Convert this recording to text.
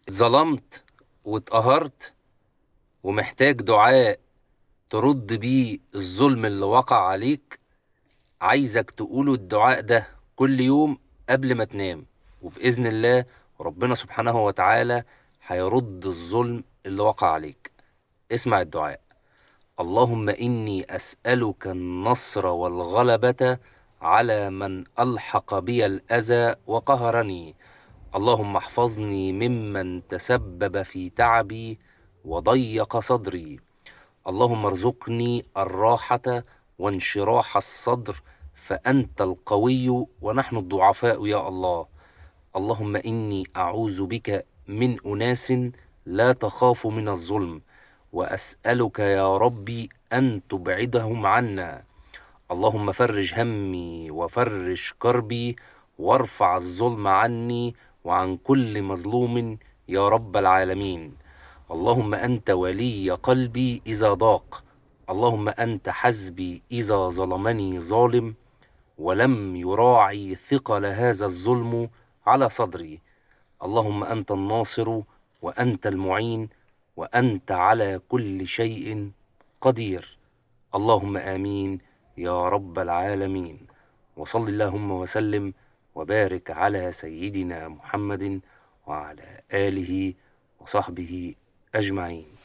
اتظلمت واتقهرت ومحتاج دعاء ترد بيه الظلم اللي وقع عليك. عايزك تقوله الدعاء ده كل يوم قبل ما تنام، وبإذن الله ربنا سبحانه وتعالى هيرد الظلم اللي وقع عليك. اسمع الدعاء: اللهم إني أسألك النصر والغلبة على من ألحق بي الأذى وقهرني. اللهم احفظني ممن تسبب في تعبي وضيق صدري. اللهم ارزقني الراحة وانشراح الصدر، فأنت القوي ونحن الضعفاء يا الله. اللهم إني أعوذ بك من أناس لا تخاف من الظلم، وأسألك يا ربي أن تبعدهم عنا. اللهم فرج همي وفرج كربي، وارفع الظلم عني وعن كل مظلوم يا رب العالمين. اللهم أنت ولي قلبي إذا ضاق، اللهم أنت حسبي إذا ظلمني ظالم، ولم يراعي ثقل هذا الظلم على صدري. اللهم أنت الناصر وأنت المعين، وأنت على كل شيء قدير. اللهم آمين يا رب العالمين. وصل اللهم وسلم وبارك على سيدنا محمد وعلى آله وصحبه أجمعين.